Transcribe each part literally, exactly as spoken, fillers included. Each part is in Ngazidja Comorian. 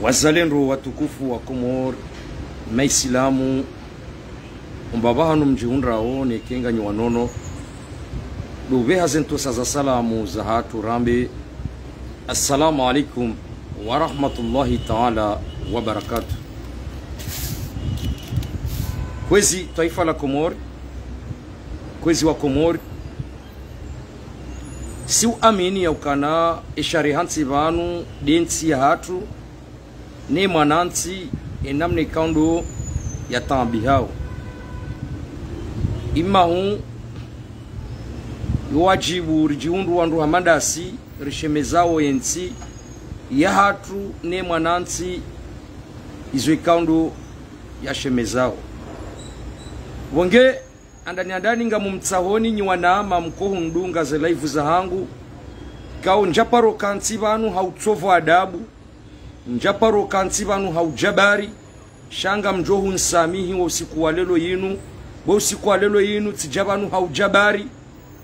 Wazalendo watukufu wa Komori, Maislamu, ombapvi hanu mdjihundrao neka nganyi wanono, ndo upveha ze ntsontsa za salamu zahatru rambe, Assalamu alaikum wa rahmatullahi ta'ala wa barakatuh. Kwezi twaifa la Komori, kwezi wa Komori, si uamini ya ukana esha rihantsi pvanu nde ntsi yahatru, ne mwanantsi, enamna ikao ndo yataabihao. Imahu, yo wadjibu ridjihundru wandru hama ndasi, rishemezao yentsi yahatru ne mwanantsi, izo ikao ndo yashemezao. Pvonge, handani handani ngamumtsahoni nyi wanama mkohundunga ze live zahangu, ikao ndjaparo kantsi pvanu ha utsovu adabu, ndjaparo kantsi pvanu ha ujabari, sha ngamdjo hunisamihi wo usiku wa lelo yinu, wo usiku wa lelo yinu, tsidja pvanu ha ujabari,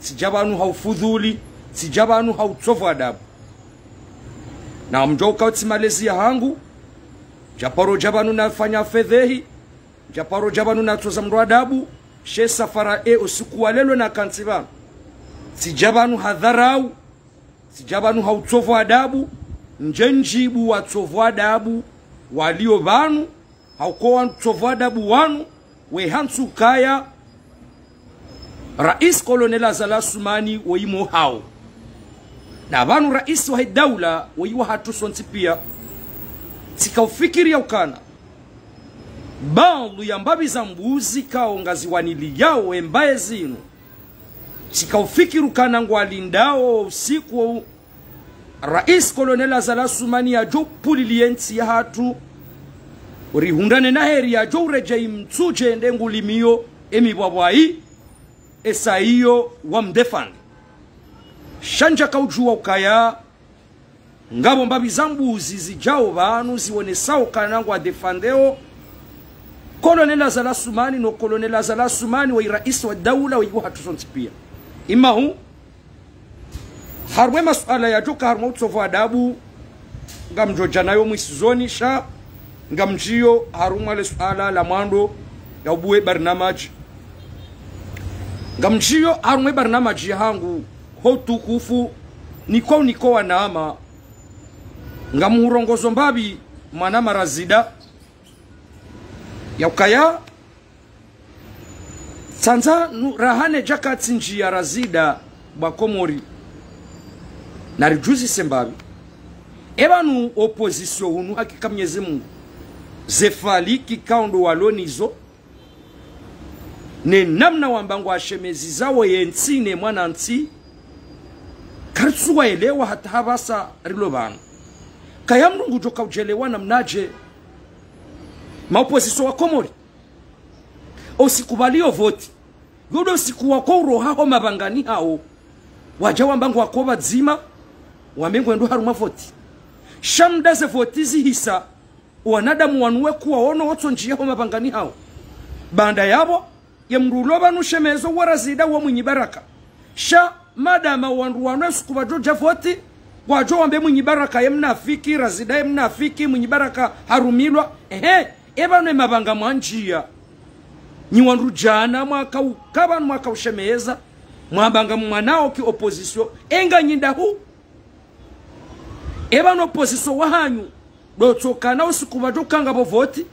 tsidja pvanu ha ufudhuli, tsidja pvanu ha utsovu adabu. Na mdjo ukao tsi malezi yahangu, ndjaparo dja pvanu nafanya fedhehi, ndjaparo dja pvanu natsoza mndru adabu, she safara e usiku wa lelo nakantsi pvanu. Tsidja pvanu ha dharau, tsidja pvanu ha utsovu adabu, ndje ndjibu watsovu adabu walio pvanu, ha uka watsovu adabu wanu, wehantsi ukaya Rais Colonel Azali Assoumani woyi mo hawo. Na pvanu rais wahe daula woyi wahatru sontsi pia. Tsika ufikiri ya ukana baadhwi ya mbapvi za mbuzi ikao ngaziwaniliyao embaye zinu, tsika ufikiri ukana ngwalindao usiku wo Rais Colonel Azali Assoumani yadjo pulili yentsi yahatru, rihundrane na heri yadjo uredjei mtsudje nde ngulimiyo emibwabwayi, esa iyo wamdefandi. Sha ndjaka udjuwa ukaya ngapvo mbapvi za mbuzi zidjao pvanu ziwonesao ukana ngwadefandeo Colonel Azali Assoumani, no Colonel Azali Assoumani woyi rais wa daula woyi wahatru sontsi pia. Imahu, harumwa emasuala yadjoka harumwa utsovu adabu, ngamdjo dja nayo mwisoni, sha ngamdjiyo harumwa le suala la mwando ya ubuwe barnamaji. Ngamdjiyo harumwa ebarnamaji yahangu ho utukufu, niko niko wanama, ngamhurongozo mbapvi mwanama Razida, ya ukaya tsandza nu rahane djakatsi ndjiya Razida bwa Komori. Naridjuzise mbapvi. Epvanu opposition hunu hakika Mnyezi Mungu, ze fikira ikao ndo walo nizo, ne namna wamba ngwashemezizao yentsi ne mwanantsi, karitsu waelewa hata hapvasa rilo pvanu. Kaya mndru ngudjoka udjelewa namnadje ma opposition wa Komori. Usiku pvaliyo voti, yo ndo usiku wako uroha ho mapvangani hawo. Wadja wamba ngwako pvadzima, wambe ngwendo harumwa voti. Sha mda ze voti zihisa, wanadamu wanu wekuwa wono wotso ndjiya ho mapvangani hawo. Baanda yapvo, ye mndru ulo pvanu shemezo wa Razida wa Mwinyi Baraka. Sha madamu wandru wanu esuku pvadjo dja voti, wadjo wambe Mwinyi Baraka ye mnafiki, Razida ye mnafiki, Mwinyi Baraka harumilwa. Ehe, epvanu emapvanga mwandjiya. Nyi wandru djana mwaka uka pvanu mwaka ushemeza, mwamba ngamwanao ki opposition, enga nyi ndahu. Epvanu opposition wahanyu, ndo tsokana usiku pvadjo kanga pvo voti,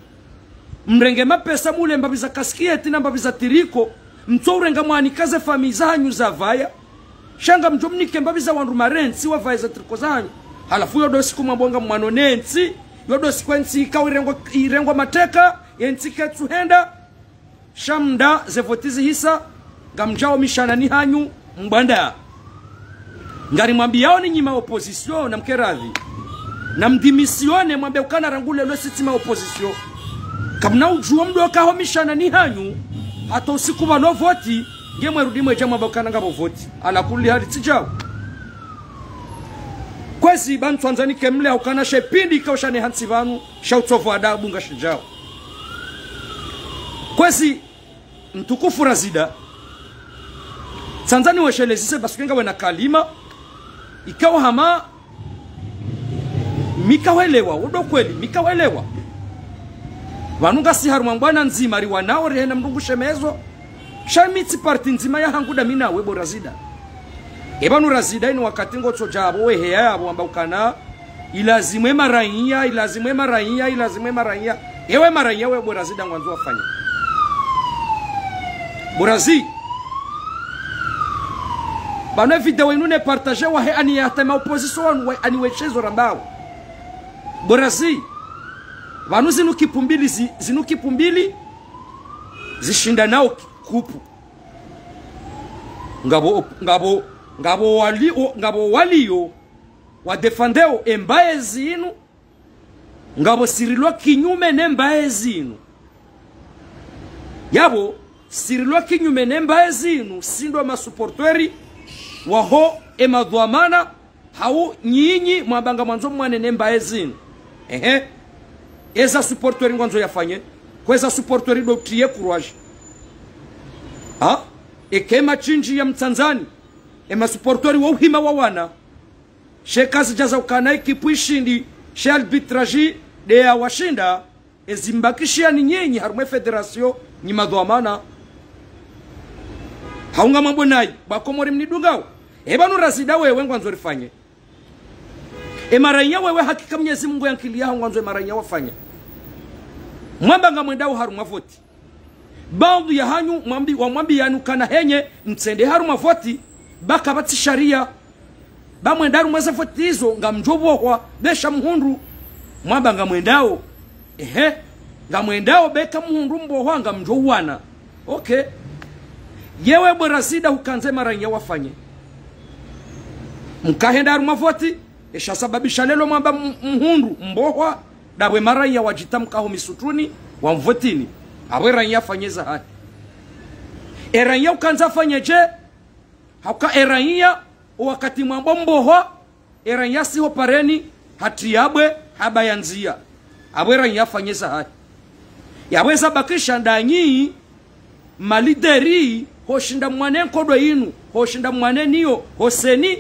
mrenge mapesa mule mbapvi za kaskiyeti na mbapvi za tiriko, mtso urenga mwanike ze famiyi zahanyu za pvaya. Sha ngamdjo mnike mbapvi za wandru marentsi wapvaye ze tiriko zahanyu. Halafu yo ndo usiku mwambo ngamwano nentsi, yo ndo usiku entsi ikao irengwa, irengwa mateka, yentsi ketsu henda. Sha mda ze voti zihisa, ngamdjao mishanani hanyu mbwanda. Ngarimwambiyao ni nyi ma opposition namkeradhi, namdémissionner mwambe ukana rangu leo si tsi ma opposition. Kamna udjuwa mdo kaho mishanani hanyu, hata usiku pvalo voti, nge mwerudi mwedja mwamba ukana ngapvo voti. Ala kulli hali tsidjao. Kwezi pvanu tsandza nike mle ha ukana she pindi ikao sha nehantsi pvanu, sha utsovu adabu ngashidjao. Kwezi, mtukufu Razida, tsandza niweshelezise basi ke ngawe na kalima, ikao hama Mi kahwelewa, wo ndo kweli, mi kahwelewa. Pvanu ngasi harumwa mbwana ndzima riwanao rihena mndru ngu shemezo. Sha mi tsi parti ndzima ya hangu nda mi nawe bo Razida. Epvanu Razida inu wakati ngotso dja apvo weheya yapvo wamba ukana, ilazimu e maraiya, ilazimu e maraiya, ilazimu e maraiya. Ewe maraiya we bo Razida ngwandzo wafanye. Bo Razi. Pvanu e video inu ne partage wahe ani ya tema opposition wanu wa ani weshezo rambao. Bo Razi. Pvanu zinu kipu mbili zi, zinu kipu mbili zishindanao ki-, kupu. Ngapvo, ngapvo, ngapvo wali, o, ngapvo waliyo, wa défendeo e mbaye zinu, ngapvo si rilo kinyume ne mbaye zinu. Yapvo, si rilo kinyume ne mbaye zinu, si ndo masupporteri, waho e madhwamana, hau nyinyi mwamba ngamwandzo mwane ne mbaye zinu. Ehe. Eza supporteri ngwandzo yafanye. Kweza supporteri ndo tiye courage. Ha? Eke machinji ya Mtsandzani. E masupporteri wa uhima wa wana. She kazidjaza ukana ekipu ishindi. She arbitrage nde ya washinda. Ezi mbakishiya ni nyinyi harumwa e fédération nyi madhwamana. Hau ngamwambo nayi, bo Wakomori mnidungao. Epvanu Razida wewe ngwandzo rifanye. E maraiya wewe hakika Mnyezi Mungu yankiliya hau ngwandzo e maraiya wafanye. Mwamba ngamwendao harumwa voti. Baadhwi ya hanyu mwambi, wamwambiyani ukana henye mtsende harumwa voti, ba kapvatsi shariya. Ba mwenda harumwa ze voti izo, ngamdjo pvohwa, be sha muhundru. Mwamba ngamwendao. Ehe. Ngamwendao, be ka muhundru mpvohwa, ngamdjo uwana. Okay. Yewe bo Razida hukandze maraiya wafanye. Mkahenda harumwa voti, esha sababisha lelo mwamba m-, muhundru mpvohwa, ndapvo e maraiya wadjita mkaho misutruni, wamvotini. Apvo e raiya afanye zahahe. E raiya ukandza afanye dje, hauka e raiya, o wakati mwambo mpvohwa, e raiya siho pareni, hatiyabwe, habaya ndziya. Apvo e raiya afanye zahahe. Yapvo eza bakisha ndanyi, malideri, hoshinda mwane nkodo inu, hoshinda mwane niyo, hoseni.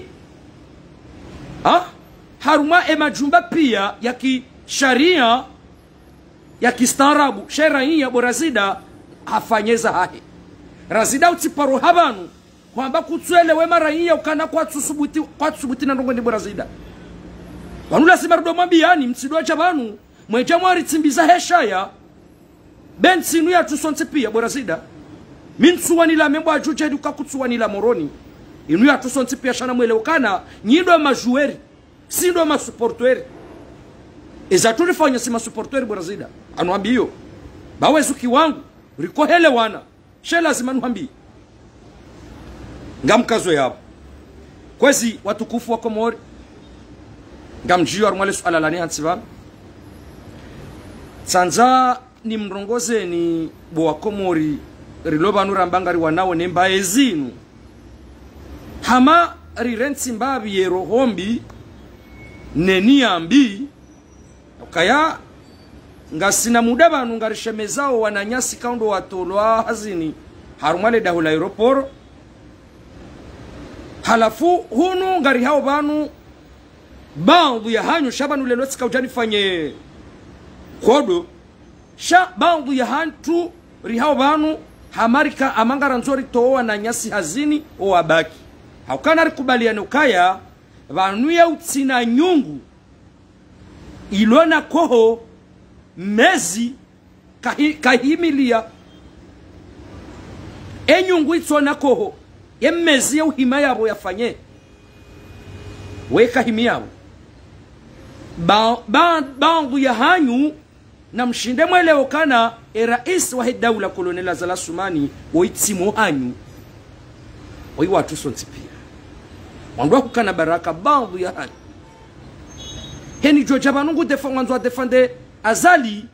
Ha? Harumwa e majumba piya ya kishariya, ya kistaarabu, she raiya bo Razida, hafanye zahahe. Razida utsi paro ha pvanu, hwamba kutsuelewe maraiya ukana kwatsusubuti, kwatsusubuti na ndrongo ni bo Razida. Pvanu lazima rudo mwambiyani, mtsido dja pvanu, mwedja mwaritsimbiza he shaya, be ntsi inu yatru sontsi piya bo Razida. Mi ntsuwanila Membwadju djeli uka kutsuwanila Moroni. Inu yatru sontsi piya sha namwelewe ukana, nyi ndo majuweri, si ndo masupporteri. Eza tsu rifanya si masupporteri bo Razida. Anu ambiyo. Ba wezuki wangu, rikohelewana. She lazima nuhambi. Ngamkazo yapvo. Kwezi watukufu wa Komori. Ngamdjiyo harumwa le suala lani hantsi pvanu. Tsandza nimrongozeni bo Wakomori rilo pvanu ramba ngariwanao ne mbaye zinu. Hama rirentsi mbapvi ye roho mbi, ne niya mbi, ukaya, ngasina muda pvanu ngarishemezao wananyasi kaundo watolwa hazini harumwa le daho la aéroport. Halafu hunu ngarihao pvanu baadhwi ya hanyu sha pvanu lelo tsika udja nifanye kodo. Sha baadhwi ya hatru rihao pvanu hama rika hama ngarandzo ritowe wananyasi hazini owabaki. Hauka narikubaliane ukaya pvanu ya utsina nyungu ilo na koho mezi kahi-, kahimiliya. E nyungu itsona koho, ye mezi ya uhima yapvo yafanye. We kahimi yapvo. Ba-, ba-, baadhwi ya hanyu, namshinde mwelewe ukana, e raisi wahe daula Colonel Azali Assoumani, wo itsimu hanyu. Wo iwatru sontsi piya. Wandru wa hukana baraka, baadhwi ya hanyu. Heni djo dja pvanu ngu defa-, ngwandzo wa défendre Azali.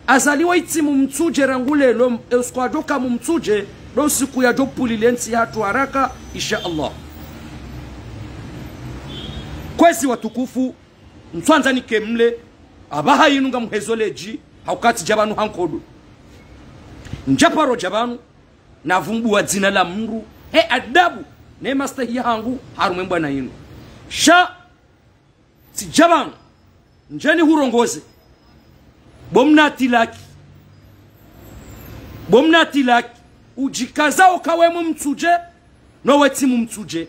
Azali wa itsimu mtsudje rangu lelo, e usiku wadjo ka mumtsudje, ndo usiku yadjo pulile ntsi hatru haraka, insha Allah. Kwezi watukufu, ntswandza nike mle, apvaha inu ngamhezo ledji, hauka tsidja pvanu ha nkodo. Ndja paro dja pvanu, navumbuwa dzina la mndru, he adabu, ne mastehi ya hangu, harumwa e mbwana inu. Sha, tsidja pvanu, Ndjeni hurongoze. Bo mna Tilaki. Bo mna Tilaki. Udjikaza uka we mumtsudje, no we tsi mumtsudje.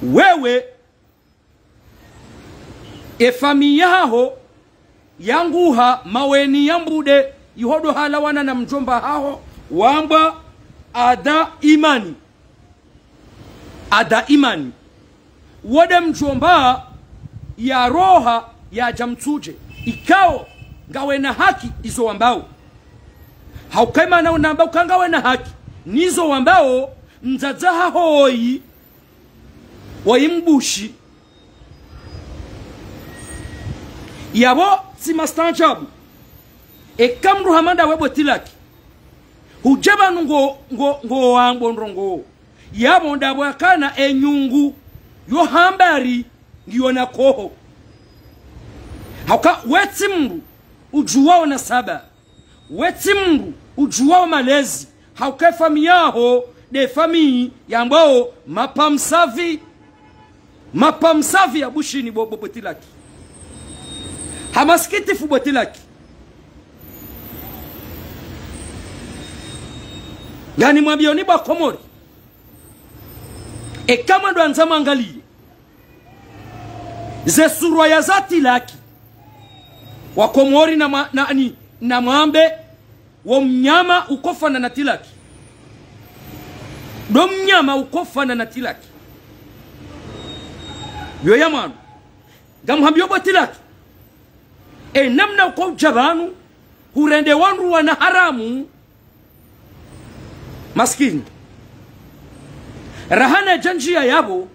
Wewe, e famiyi yaho, yanguha maweni ya Mbude, iho ndo halawana na mdjomba haho, wambwa Ada Imani. Ada Imani. Wo nde mdjomba yaroha yadja mtsudje. Ikao, ngawena haki izo wambao. Hauka imana unamba uka ngawena haki. Nizo wambao, mdzadze haho woyi, woyi mbushi. Yapvo tsi mastaanjabu. Eka mndru hama ndawe bo Tilaki. Hudja pvanu ngo, ngo, ngo wambo ndrongoo. Yapvo ndapvo yakana enyungu yo hambari ngiyo na koho. Hauka we tsi mndru udjuwao nasaba. We tsi mndru udjuwao malezi. Hauka e famiyi yaho, nde famiyi yambwao Mapamsafi. Mapamsafi ya Bushini bo, bo, bo Tilaki. Ha masikitifu bo Tilaki. Ngani mwambiyoni bo Wakomori. Eka mwandza mwangaliye. Ze surwa ya za Tilaki. Wakomori na mwa-, na, ni, na mwambe, wo mnyama ukofanana na Tilaki. Ndo mnyama ukofanana na Tilaki. Yo ya mwanu. Ngamhambiyo bo Tilaki. E namna uko udja pvanu, hurende wandru wana haramu, masikini. Raha nadja ndjiya yapvo,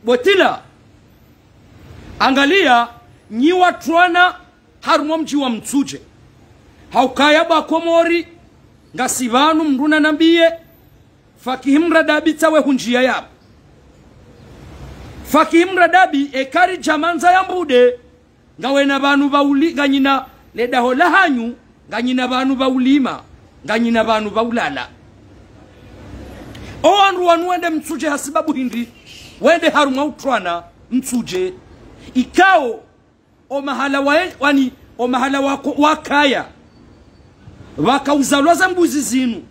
bo Tila, angaliya, nyi watrwana harumwa mdji wa Mtsudje. Haukaya bo Wakomori, ngasi pvanu mndru nanambiye, Fakihi Mradabi tsawe hundjiya yapvo. Fakihi Mradabi, eka ridja mandza ya Mbude, ngawena pvanu pvauli-, nganyina le daho la hanyu, nganyina pvanu pvaulima, nganyina pvanu pvaulala. O wandru wanu wende Mtsudje hasibabu hindri, wende harumwa utrwana Mtsudje. Ikao, o mahala wa, wani, o mahala wako, wakaya. Pvakauzalwa ze mbuzi zinu.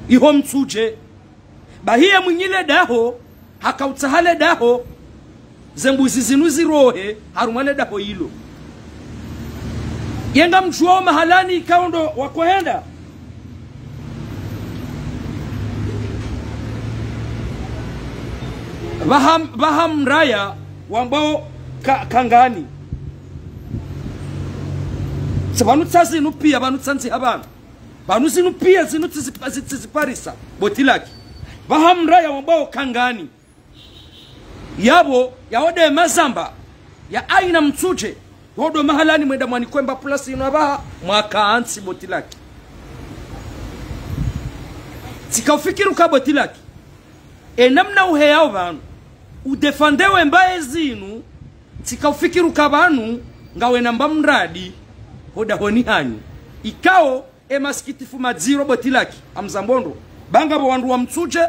Iho Mtsudje. Bahi ye mwinyi le daho, hakautsaha le daho, ze mbuzi zinu zirohe, harumwa le daho ilo. Ye ngamdjuwao mahalani ikao ndo wakohenda. Pvaha, pvaha mraya wambwao Ka-, Kangani. Sa pvanu tsa zinu piya, pvanu tsa ndziha pvanu. Pvanu zinu piya, zinu tsizi-, tsizi-, tsiziparisa, bo Tilaki. Pvaha mraya wambwao Kangani. Yapvo, yawo nde mazamba, ya aina Mtsudje, wo ndo mahalani mwenda mwanikwemba pulasi inu apvaha, mwaka antsi bo Tilaki. Tsika ufikiri uka bo Tilaki. E namna uheyao pvanu. Udefande we mbaye zinu, tsika ufikiri uka pvanu, ngawena mba mradi, ho dahoni hanyu. Ikao, e masikitifu madziro bo Tilaki, amzambondo. Banga bo wandru wa Mtsudje,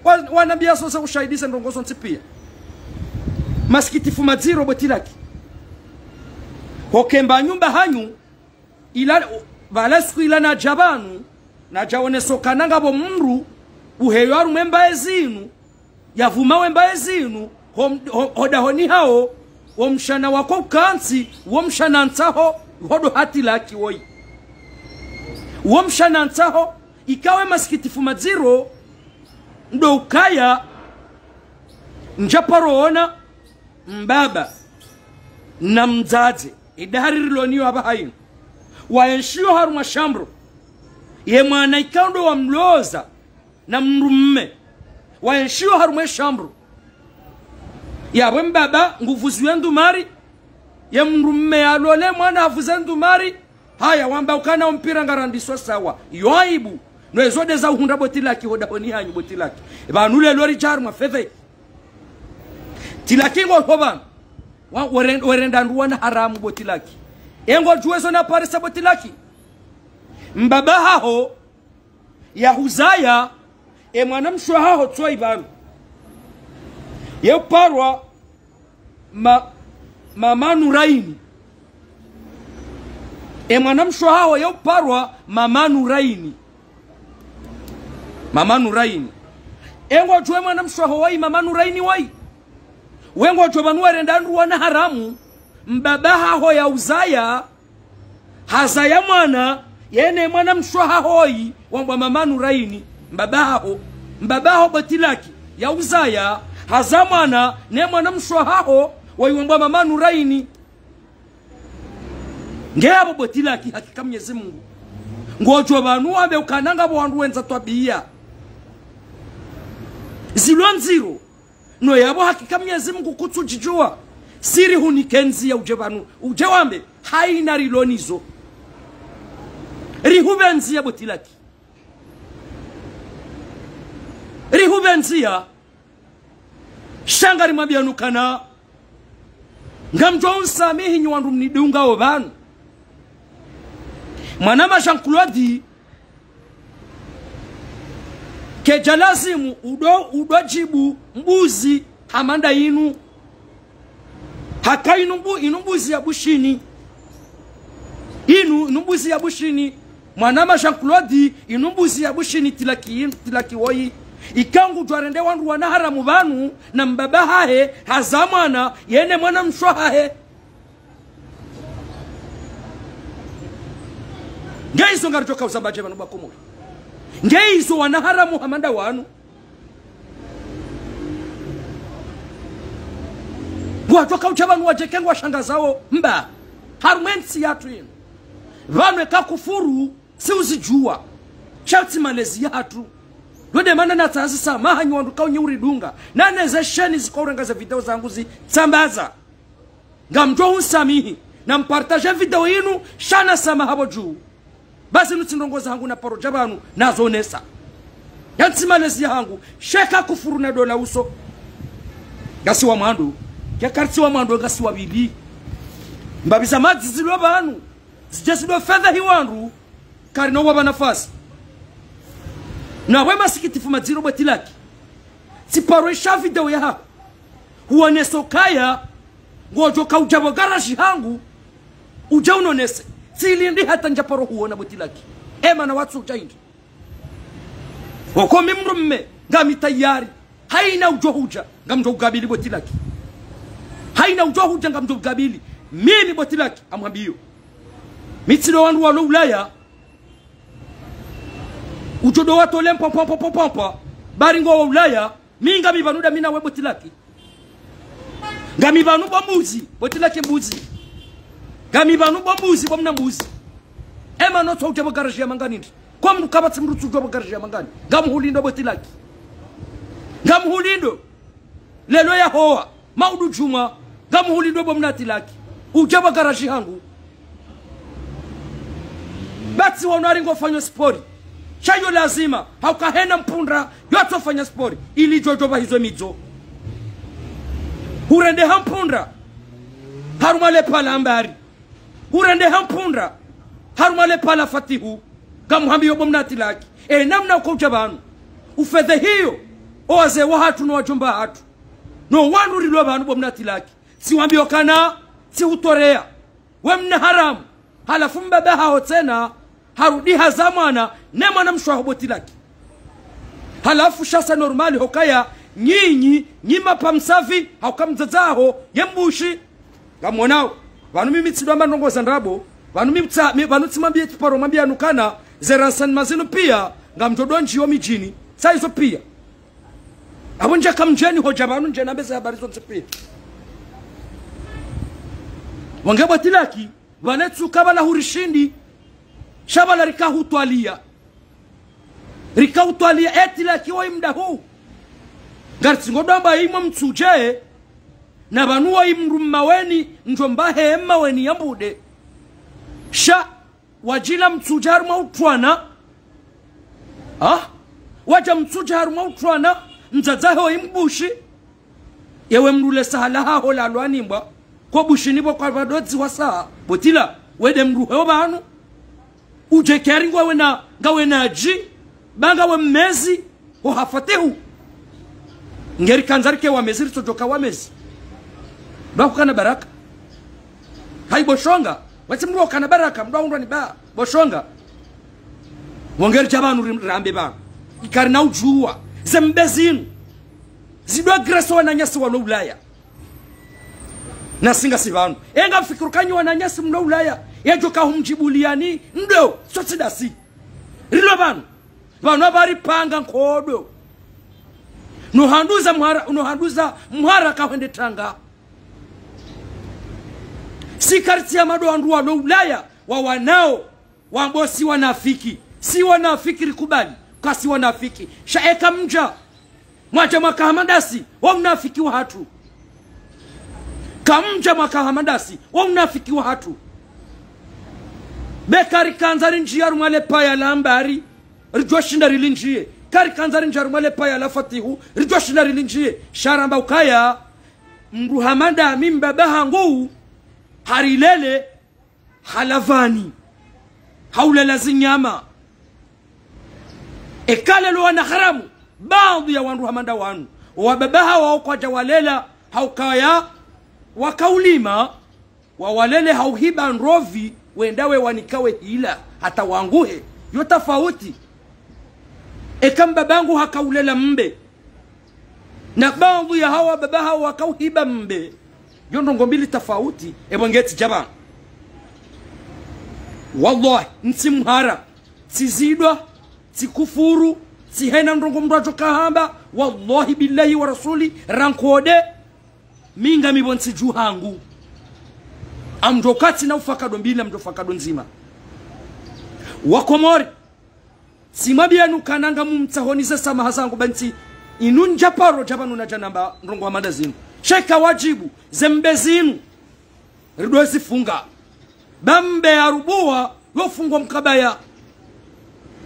wa, wanambiya sose ushahidi ze ndrongoo zontsi piya. Masikitifu madziro bo Tilaki. Hokemba nyumba hanyu, ila, pvala siku ila nadja pvanu, nadja oneso kana ngapvo mndru, uheyo harumwa e mbaye zinu, yavuma we mbaye zinu, ho, ho, ho dahoni haho, wo mshana wako ukantsi, wo mshana ntsaho, ho ndo ha Tilaki woyi. Wo mshana ntsaho, ikawe masikitifu madziro, ndo ukaya, ndja paro ona, mbaba, na mdzadze, e dahari riloniyo apvaha inu. Waenshiyo harumwa shambro, ye mwana ikao ndo wamloza, na mndru mme. Waenshiyo harumwa e shambro. Yapvo mbaba nguvuziwe ndumari. Ye mndru mme yalole mwana havuze ndumari. Haya, wamba ukana o mpira ngarandiswa sawa. Yo aibu. No ezo nde za uhundra bo Tilaki ho dahoni hanyu bo Tilaki. Pvanu lelo ridja harumwa fedha. Tilaki ngo ho pvanu. Wa, weren-, werenda ndru wana haramu bo Tilaki. E ngodjuwe zo naparisa bo Tilaki. Mbaba haho, yahuzaya, e mwana mshe haho tsoyi pvanu. Ye uparwa ma, Mama Nuraini. E mwana mshe wahaho ye uparwa Mama Nuraini. Mama Nuraini. E ngodjuwa e mwana mshe waho woyi Mama Nuraini woyi? We ngodjuwa pvanu warenda wandru wana haramu, mbaba haho ya uzaya, hazaya mwana, ye ne mwana mshe wahaho woyi wambwa Mama Nuraini, mbaba haho, mbaba haho Botilaki, ya uzaya, haza mwana, ne mwana mshe wahaho, woyi wambwa Mama Nuraini. Nge yapvo Botilaki, hakika Mnyezi Mungu. Ngodjuwa pvanu wambe ukana ngapvo wandru wendza twabiya zilo ndziro. No yapvo hakika Mnyezi Mungu kutsudjidjuwa. Siri hunike ndziya udje pvanu, udje wambe, hayina rilo nizo. Rihupve ndziya Botilaki. Rihupve ndziya. Sha ngarimwambiyanu ukana ngamdjo unsamihi nyi wandru mnidungao pvanu. Mwanama Jean-Claude, kedja lazimu udo, udo djibu mbuzi hama nda inu. Haka inu mbu, inu mbuzi ya Bushini. Inu, inu mbuzi ya Bushini. Mwanama Jean-Claude, inu mbuzi ya Bushini Tilaki, Tilaki woyi. Ika ngudjo rende wandru wana haramu pvanu, na mbaba hahe, haza mwana, ye ne mwana mshe wahahe. Nge izo ngaridjo kauzamba dje pvanu ba Komori? Nge izo wana haramu hama nda wanu? Ngwadjo kaudja pvanu wadje ke ngwashangazao mba harumwa entsi yahatru inu. Pvanu eka kufuru, si uzidjuwa. Sha tsi malezi yahatru. Ndo de mana natsaha samaha nyi wandru kaunyi uridunga. Na neze sheni zikao urenga ze video zangu zitsambaza. Ngamdjo unsamihi. Na mpartaje video inu, sha na samaha pvo dju. Basi nutsi ndrongo zahangu na paro dja pvanu, nazonesa. Yantsi malezi yahangu, sha eka kufuru na dola uso. Ngasi wa mwando, ya karitsi wa mwando, ngasi wa pvili. Mbapvi za madzi zilo pvanu, zidje zido fedha hi wandru, karina uwapva nafasi. Na we masikitifu madziro Botilaki. Tsiparo isha video yahaho. Huonesa ukaya, ngodjo kaudja pvo garaji hangu, udje unonese. Tsilindi hata ndja paro huona Botilaki. Ema na watsu udja hindri. Woko mi mdrume, ngami tayari. Hayina udjo hudja, ngamdjo ukabili Botilaki. Hayina udjo hudja, ngamdjo ukabili. Mimi Botilaki, ngamwambiyo. Mi tsi ndo wandru walo Ulaya. Udjo ndo watole mpwa, mpwa, mpwa, mpwa, mpwa. Bari ngo wa Ulaya. Mi ngami pvanu nda mi na we Botilaki. Ngami pvanu bo mbuzi, Botilaki mbuzi. Ngami pvanu bo mbuzi, bo mna mbuzi. Ema notso udja pvo garaji ya mangani ndri? Kwa mdru kapvatsi mdru tsu udja pvo garaji ya mangani. Ngamhulindo Botilaki. Ngamhulindo. Lelo ya howa, maudu djumwa, ngamhulindo bo mna Tilaki. Udja pvo garaji hangu. Batsi wanu ari ngofanyo spori. Sha yo lazima, hauka hena mpundra, yo atsofanya spori, ili djodjo pvahizo midzo. Hurendeha mpundra, harumwa le pvala Ambari. Hurendeha mpundra, harumwa le pvala Fatihu. Ngamhambiyo bo mna Tilaki. E namna uko udja pvanu. Ufedhehiyo, o wazee wahatru no wadjomba hatru. No wandru rilo pvanu bo mna Tilaki. Tsiwambiyo kana, tsihutoreya. We mna haramu. Halafu mbaba haho tsena, harudi haza mwana, ne mwana mshe waho Botilaki. Halafu sha c'est normal hukaya, nyinyi, nyi mapva msafi, hauka mdzadze haho, ye mbushi. Ngamwonao, pvanu mimi tsi ndo amba ndrongo za ndrabo, pvanu mimi tsa, mi, pvanu tsimwambiye tsiparo mwambiyanu kana, ze renseignements zinu piya, ngamdjo ndo ndjiyo midjini, sa izo piya. Apvo ndje kamdjeni hodja pvanu ndje nambe ze habari zontsi piya. Wange Botilaki, pvale tsuka pvala hurishindi, sha pvala rika hutwaliya. Rika hutwaliya e Tilaki woyi mdahu. Ngaritsi ngo ndo amba imwe mtsudje, na pvanu woyi mdru mmaweni, ndjomba he mmaweni ya mbude. Sha, wadjila mtsudje harumwa utrwana. Ah? Wadja mtsudje harumwa utrwana, mdzadze haho imbushi. Yewe mdru le saha lahaho la lwanimbwa, ko Bushini pvo kwa pvadodzi wa saha, Botila, we nde mdru heo pvanu. Udje keri ngwawe na, ngawe na dji, ba ngawe mmezi, ho ha Fatihu. Ngeri kandza rike wamezi, ritsodjoka wamezi. Ba kukana baraka. Hayi boshonga. Watsi mndru wakana baraka, mndru ahundrwa ni ba boshonga. Wongeri dja pvanu ri-, rambe pvanu. Ikari na udjuwa. Ze mbe zinu. Zidwa gresi wananyasi walo Ulaya. Na si ngasi pvanu. Enga mfikiri uka nyi wananyasi mlo Ulaya. Yedjoka humdjibu liyani. Ndo. Sotsi dasi. Rilo pvanu. Pvanu apva ripanga nkodo. No handuza mhara, no handuza mhara kahwende tanga. Si kartsi ya mado wandru walo Ulaya, wa wanao, wambo si wanafiki. Si wanafiki rikubali, kasi wanafiki. Sha eka mdja, mwadja mwaka hama dasi, wo mnafiki wahatru. Kamdja mwaka hama dasi, wo mnafiki wahatru. Be kari kandza rindjiye harumwa le paya la Ambari, ridjoshinda rilindjiye. Kari kandza rindjiye harumwa le paya la Fatihu, ridjoshinda rilindjiye. Sha ramba ukaya, mndru hama nda mi mbaba hangu, harilele, halavani, haulela zinyama. Eka lelo wana haramu, baadhwi ya wandru hama nda wanu, wababa hawo kwadja walela, haukaya, wakaulima, wawalele hauhiba ndrovi, wenda we wanikawe hila, hata wanguhe. Yo tafauti. Eka mbaba hangu hakaulela mbe. Na baadhwi ya hawa baba hawo wakauhiba mbe. Yo ndrongo mbili tafauti, epvo ngetsi dja pvanu. Wallahi, ntsi mhara, tsi zidwa, tsi kufuru, tsi hena ndrongo mndru adjoka hamba, wallahi billahi wa rasuli, rankode, mi ngami pvo ntsi dju hangu. Amdjo katsi na ufakado mbili, amdjo fakado ndzima. Wakomori, tsi mwambiyanu kana ngamumtsahoni ze samaha zangu ba ntsi, inu ndja paro dja pvanu nadja namba ndrongo hama nda zinu. Sha ika wadjibu, ze mbe zinu. Ridwe zifunga. Ba mbe ya rubuwa, yo fungwa mkabaya.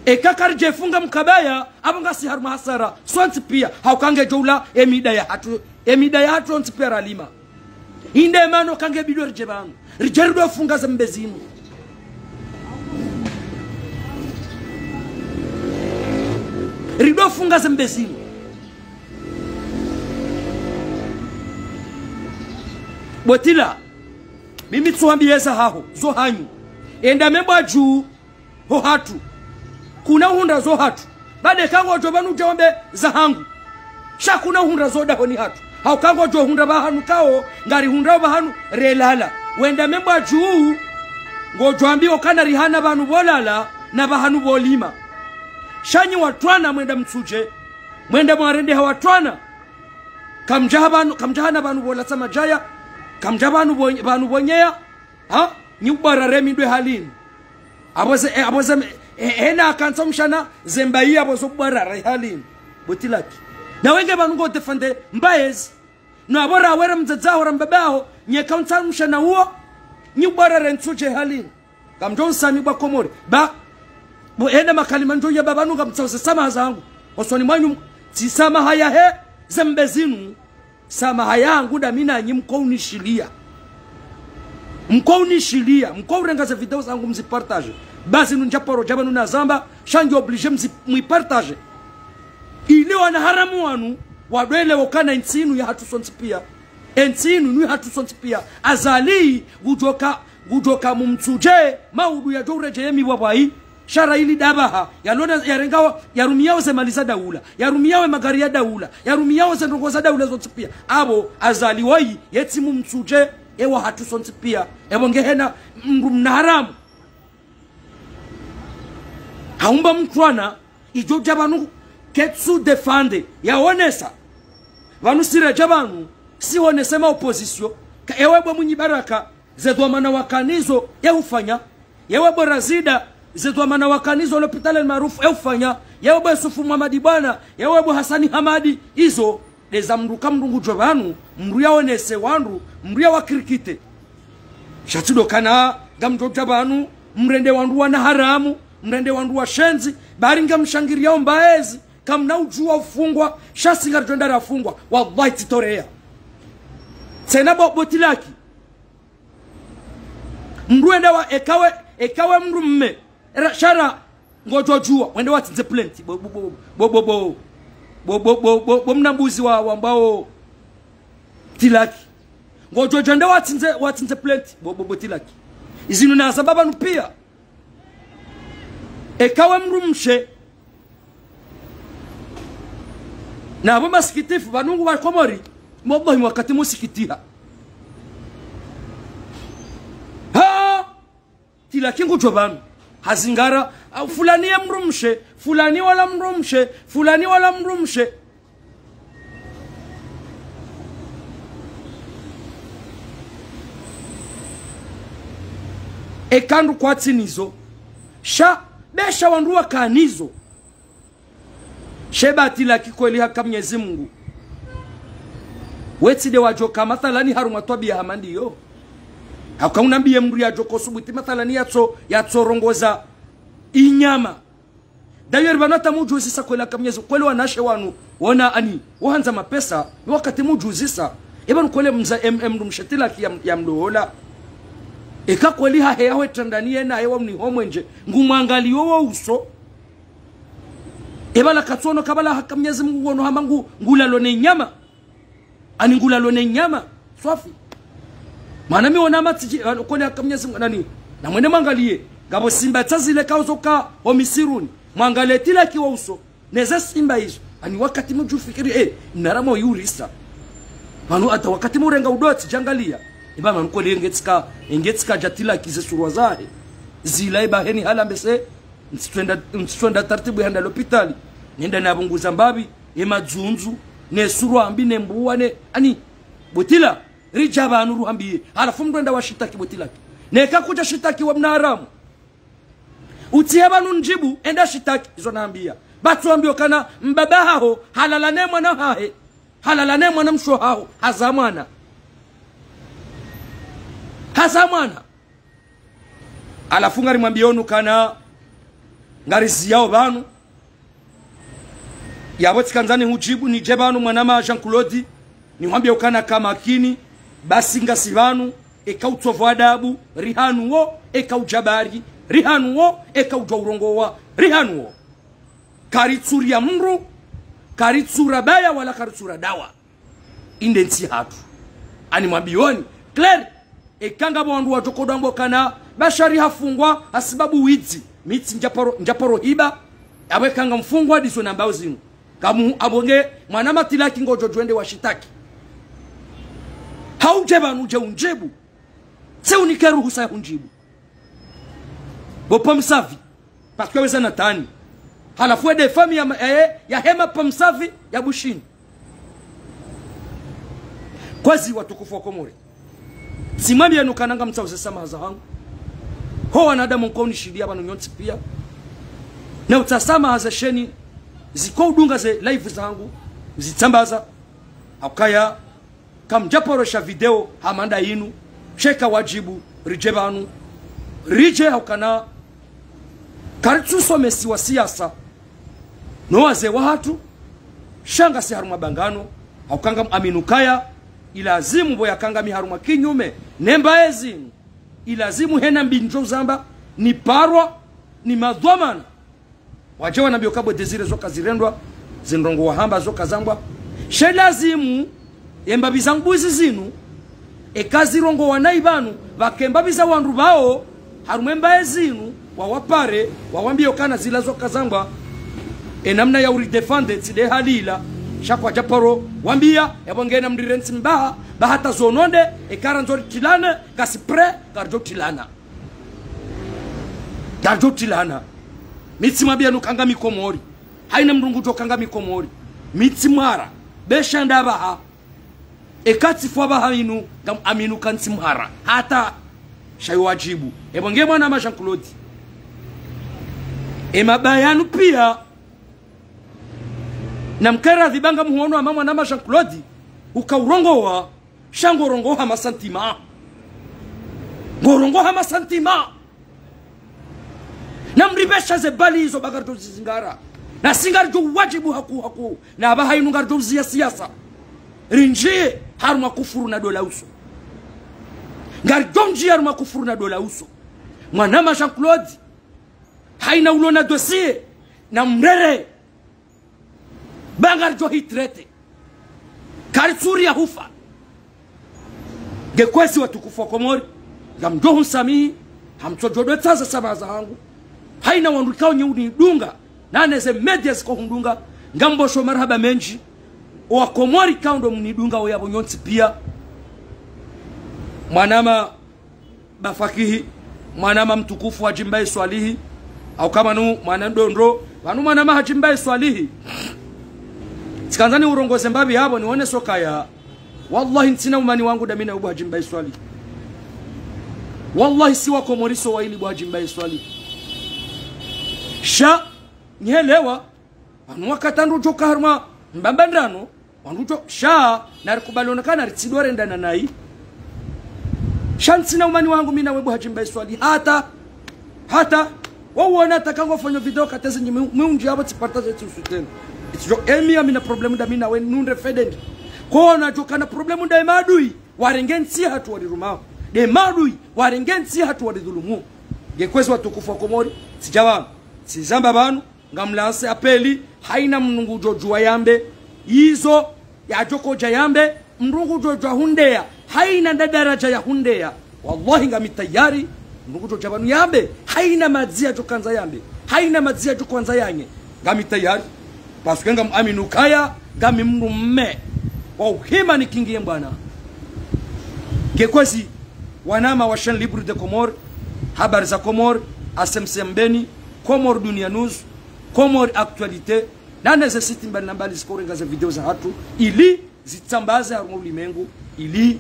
Eka karidje funga mkabaya, apvo ngasi harumwa hasara, sontsi piya, hauka ngedjo ula, emida yahatru, emida yahatru sontsi piya ralima. Inde mana uka nge bidi ridje pvanu. Ridje ridwe funga ze mbe zinu. Ridwe funga ze mbe zinu. Botila. Mimi tsuhambiye za haho, zo hanyu. Enda membwa dju, ho hatru. Kuna uhundra zo hatru. Bade ka ngodjo pvanu dje wambe za hangu. Sha kuna uhundra zo dahoni hatru. Hauka ngodjo hundra pvahanu kao, ngari hundra pvahanu, relala. Wenda membwa dju, ngodjo ambi okana rihana pvanu pvolala, na pvahanu pvolima. Sha nyi watrwana mwenda mtsudje. Mwenda mwarendeha watrwana. Kamdja ha pvanu, kamdja hana pvanu pvolatsa madjaya, kamdja pvanu pvo-, pvanu pvonyeya, ha? Nyi ubwara remi ndwe halini. Apvo ze, eh, apvo ze, eh, hena akantsa mshana, ze mbayi apvo zo ubwara re halini. Botilaki. Na wenge pvanu ngo défendre mbaye zi. No apvo rawere mdzadze aho ra mbaba aho, nye kauntsa mshana uwo, nyi ubwara re ntsudje halini. Kamdjo nsami bwa Komori. Ba, bo enda makalima ndjo ya baba nunga mtsauze samaha zangu. Osoni mwanyu, tsi samaha yahe, ze mbe zinu. Samaha yangu nda mi nanyi mko unishiliya. Mko unishiliya, mko urenga ze video zangu mzipartage. Ba zinu ndja paro dja pvanu nazamba, sha ngi obligé mzi-, mwipartage. Ile wana haramu wanu, wadwele okana entsi inu yahatru sontsi piya. Entsi inu ni hatru sontsi piya. Azali, ngudjoka, ngudjoka mumtsudje, maudu yadjo uredjeye mibwabwayi. Sha ra ili dabaha, yalona, yarengawa, yarumiyao ze mali za daula, yarumiyao magari ya daula, yarumiyao ze ndrongo za daula zontsi piya. Apvo, Azali woyi, yetsi mumtsudje, ewa hatru sontsi piya. Epvo ngehena, mndru mna haramu. Haumba mtrwana, idjo dja pvanu ketsu défendre, yaonesa. Pvanu sira dja pvanu, si onese ma opposition, ka ewe bwe Mwinyi Baraka, ze dhwamana wakanazo, ye hufanya. Yewe bwe Razida, ze dhwamana wakanazo, l'hôpital El Maarouf, ye hufanya. Yewe bwe Yusufu Muhamadi Bwana, yewe bwe Hasani Hamadi, izo, ndeza mndru ka mndru ngudjo pvanu, mndru yaonese wandru, mndru yawakirikite. Sha tsi ndo kana, ngamdjo dja pvanu, mrende wandru wana haramu, mrende wandru washenzi, bari ngamshangiriyao mbaye zi, kamna udjuwa ufungwa, sha si ngaridjo enda rafungwa, wallahi tsitoreya. Tsena bo-, Botilaki. Mndru enda wa, eka we, eka we mndru mme, era, sha ra, ngodjo djuwa, wende watsindze plainte, bo, bo, bo, bo, bo, bo. Bo, bo, bo, bo, bo mna mbuzi wa, wambwao Tilaki. Ngodjo djo wende watsindze, watsindze plainte. Bo, bo, bo Tilaki. Izinu nazamba pvanu pia. Eka we mdrumshe. Na pvo masikitifu, pvanu ngu wa Komori. Wallahi wakati musikitiha. Ha! Tilaki ngudjo pvanu. Hazingara, au fulani ye mdrumshe, fulani wala mdrumshe, fulani wala mdrumshe. Eka ndru kwatsi nizo. Sha, besha wandru waka nizo. She ba Tilaki kweli haka Mnyezi Mungu. Wetsi nde wadjoka mathalani harumwa twabiya hama ndiyo. Hauka unambiye mdru yadjoko subuti mathalani yatso, yatso rongoza inyama. D'ailleurs pvanu hata mudjuzisa kweli haka Mnyezi Mungu. Kweli wanawashe wanu. Wona ani. Wahandza mapesa. Wakati mudjuzisa. Eba nukweli mza em, em, mdrumshe Tilaki ya, ya mlola. Eka kweli haheya hwe trandani yena hewa mniho mwenje. Ngumwangaliyo wo uso. Eba la katsono kabala haka Mnyezi Mungu wono hama ngu, ngulalo ne nyama. Ani ngulalo ne nyama. Swafi. Mana mi wona matiji, ah, kone haka Mnyezi Mungu nani. Na mwende mwangaliye. Ngapvo simba tsa zile kauzo ka ho misiruni. Mwangaliye Tilaki wo uso. Neze simba izo. Ani wakati mudjufikiri, eh, mnara mo yurisa. Pvanu hata wakati murenga udotsi djangaliya. Eba pvanu kweli engetsika, engetsika dja Tilaki ze surwa zahe. Zila eba heni hala mbese. Ntsitwenda, ntsitwenda taratibu handa lopitali. Nenda na pvunguza mbapvi, ye madzunzu, ne surwa mbi ne mbuwa ne, ani, bo Tila, ridja pvanu ruhambiye. Halafu mdru enda washitaki bo Tilaki. Neka kudja shitaki we mna haramu. Utsihe pvanu ndjibu, enda shitaki, izo nahambia. Batsu wambiyo kana mbaba haho, halala ne mwana hahe. Halala ne mwana mshe haho, haza mwana. Haza mwana. Halafu ngarimwambiyo nu kana ngariziyao pvanu. Yapvo tsikandza nihudjibu nidje pvanu mwanama Jean-Claude. Nihwambiye ukana ka makini. Basi ngasi pvanu. Eka utsovu adabu. Rihanu wo. Eka ujabari. Rihanu wo. Eka udjuwa urongowa. Rihanu wo. Karitsuriya mdru. Karitsura baya wala karitsura dawa. Inde ntsi hatru. Ani mwambiyoni. Claire. Eka ngapvo wandru wadjokodo wambo kana Bashari hafungwa hasibabu widzi. Mi tsi ndjaparo, ndjaparo hiba. Apvo eka ngamfungwa ndizo nambao zinu. Kamu apvo nge mwanama Tilaki ngodjo djwende washitaki. Haudje pvanu udje undjibu. Tse unike ruhusa ya hundjibu. Bo Pamsavi. Parce que weza natani. Halafu ede fami ya, ma- eh, ya hema Pamsavi ya Bushini. Kwezi watukufu wa Komori. Tsimwambiye nu kana ngamtsaho ze samaha zahangu. Ho wanadamu nko unishidiya pvanu nyontsi pia. Na utsaha samaha ze sheni ziko udunga ze live zangu. Zitsambaza. Haukaya kamdjaporosha video hama nda yinu, sheka wadjibu, ridje pvanu, ridje haukana, karitsusomesiwa siasa, no wazee wahatru, sha ngasi harumwa bangano, hauka ngam amini ukaya, ilazimu pvo yaka ngami harumwa kinyume, ne mbaye zinu, ilazimu hena mbi ndjo uzamba, niparwa, ni madhwamana, wadje wanambiyo ka bo Désiré zo kazirendwa, ze ndrongo wahamba zo kazambwa. She lazimu, ye mbapvi zangu mbuzi zinu, eka zirongowa na ipvanu, pvake mbapvi za wandru pvao, harumwa embaye zinu, wawapare, wawambiyo kana zila zo kazambwa, enamna ya uridéfendre, tsi nde hali ila, sha kwadjaparo, wambiya, yapvo ngena mrirentsi mbaha, ba hata zo nonde, eka randzo ritilane, ngasi prêt, ngaridjo tilana. Ngaridjo tilana. Mi tsimwambiya nu ka ngami Komori. Haina mdru ngudjo ka ngami Komori. Mi tsi mwara. Besha nda pvaha. Eka tsifwa pvaha inu, ngam amini uka ntsi mwara. Hata. Sha yo wadjibu. Epvo nge mwanama Jean-Claude. E mabayanu pia. Na mkera dhibanga muhono ama mwanama Jean-Claude. Uka urongowa. Sha ngorongoha masantima. Ngorongoha masantima. Na mripvesha ze bali izo ba ngaridjo zizingara. Na si ngaridjo wadjibu haku, haku. Na apvaha inu ngaridjo uziya siasa. Rindjiye harumwa kufuru na dola uso. Ngaridjo ndjiya harumwa kufuru na dola uso. Mwanama Jean-Claude. Haina ulo na dossier. Na mrere. Ba ngaridjo hitrete. Karitsuri ya hufa. Nge kwezi watukufu wa Komori, ngamdjo hunisamihi, hamtsodjo dwetsaza samaha zahangu. Haina wandru ikao nyi unidunga, na neze média ziko hundunga, ngamwambosho marahaba mendji. Wa Komori ikao ndo mnidunga wo yapvo nyontsi pia. Mwanama Bafakihi, mwanama mtukufu Hadji Mbae Swalihi, au kama nu mwana Ndondro, pvanu mwanama Hadji Mbae Swalihi. Tsikandza niurongoze mbapvi yapvo niwone sokaya. Wallahi ntsina umani wangu dami na we bo Hadji Mbae Swalihi. Wallahi si wa Komori so waili bo Hadji Mbae Swalihi. Sha, nihelewa, pvanu wakati wandru udjo ka harumwa mbambandrano, wandru udjo, sha, narikubali ona kana ritsidjo rendana nayi. Sha ntsina umani wangu mi na we bo Hadji Mbae Swalihi. Hata, hata, wawona hata kangu fanyo video kateze nyi mi, mi undji yapvo tsipartaje tsi usu tsena. Itsidjo, emi amina problème dami na we nundre fedende. Kona djo kana problème nda ye maadui, warenge ntsi hatru warirumao. Nde maadui, warenge ntsi hatru waridhulumu. Nge kwezi watukufu wa Komori, tsidja pvanu, tsizamba pvanu, ngamlanse apeli, haina mndru ngudjo djuwa yambe, izo, yadjo kodja yambe, mndru ngudjo djuwa hundeya, haina nda daraja ya hundeya. Wallahi ngami tayari, mndru ngudjo dja pvanu yambe, haina madzi yadjo kandza yambe, haina madzi yadjo kandza yanye, ngami tayari. Parce que ngam aminu kaya, ngami mndru mme. Wa uhima nikingiye mbwana. Nge kwezi, wanama wa Chaîne Libre de Comores, Habari za Comores, A C M C Mbeni, Comores Dunia News, Comores Actualité, na neze site mbali na mbali ziko urenga ze video zahatru, ili zitsambaze harumwa ulimengu, ili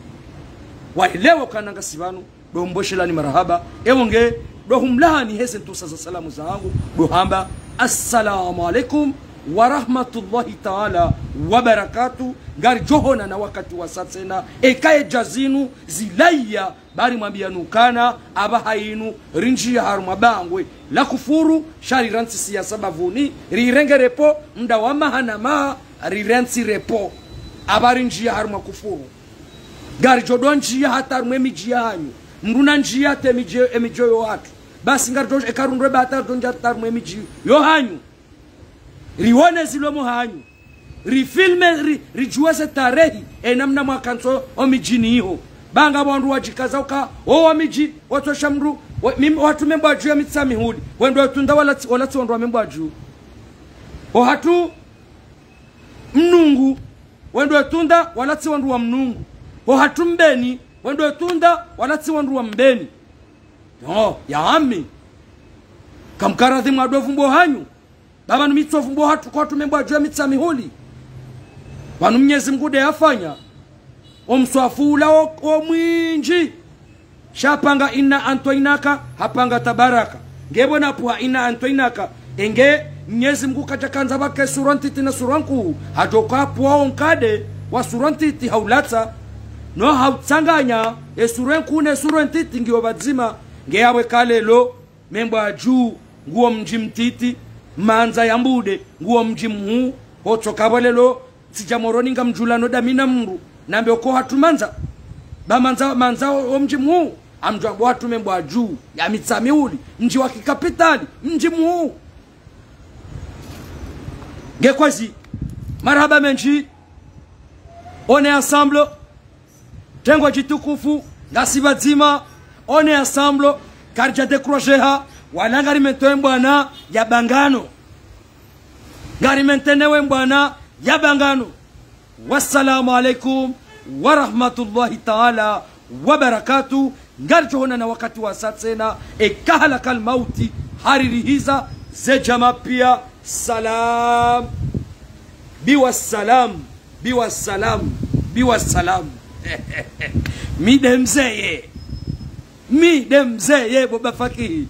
waelewe kana ngasi pvanu, ndo mboshelani marahaba, ewo nge, ndo humlahani heze ntsusa za salamu zahangu, ndo hamba, Assalamu alaikum wa rahmatullahi taala wa barakatuh, ngaridjo honana wakati wasa tsena, eka ye dja zinu, zilaya, bari mwambiyani ukana, apvaha inu, rindjiya harumwa bangwe la kufuru, sha rirantsi siyasa bavuni, rirenge repos, mda wa maha na maha, rirantsi repos. Apvaha rindjiya harumwa kufuru. Ngaridjo ndo ndjiya hata harumwa emidji yahanyu. Mndru nandjiye hata emidji, emidji yo hatru. Basi ngaridjo, eka rundru eba hata ndo ndjiya hata harumwa emidji yo hanyu. Riwone zilo mo hanyu. Rifilme, ri, ridjuwe ze tarehi, enamna mwakantso omidjini iho. Ba ngapvo wandru wadjikaza uka, o wamidji, watsosha mndru, wa, mim, watrume mbwadju ya Mitsamihuli. Wendo tunda walatsi, walatsi wandru wa Membwadju. O hatru Mnungu, wendo tunda, walatsi wandru wa Mnungu. O hatru Mbeni, wendo tunda, walatsi wandru wa Mbeni. No, ya ami. Kamkaradhi mwa ndo vumbo hanyu. Ba pvanu mi tso vumbo hatru kwatrume mbwadju ya Mitsamihuli. Pvanu Mnyezi Mngu nde yafanya. Omswafu ula o, o mwindji. Sha hapanga Inna Antwainaka, hapanga Tabaraka. Nge pvo napvuha Inna Antwainaka. Enge Mnyezi Mngu kadjakandza pvake sura ntiti na sura nkuu. Hadjoka hapvuha onkade wa sura ntiti haulatsa. No hautsanganya, e sura nkuu ne sura ntiti ngiyo pvadzima. Nge yapvo eka leo. Membwadju, nguwo mdji mtiti, Mandza ya Mbude, nguwo mdji mhuu, hotsoka pvo leo, tsidja Moroni ngamdjulano ndami na mndru, nambe oko hatru Mandza, ba Mandza, Mandza o, o mdji mhuu, amdjuwa mbo hatru Membwadju, ya Mitsamihuli, mdji wa kikapitali, mdji mhuu. Nge kwezi, marahaba mendji, on est ensemble, tengo djitukufu, ngasi pvadzima, on est ensemble, karidja décourager ha, wala ngari maintenir mbwana ya bangano. Ngari maintenir we mbwana ya bangano. Wassalamu alaikum wa rahmatullahi taala wa barakatuh. Ngaridjo honana wakati wasa tsena, eka halakal mauti, haririhiza, ze djamaa pia, salam. Biwa salam, biwa salam, biwa salam. Mi nde mzeye. Mi nde mzeye, bo Bafakihi.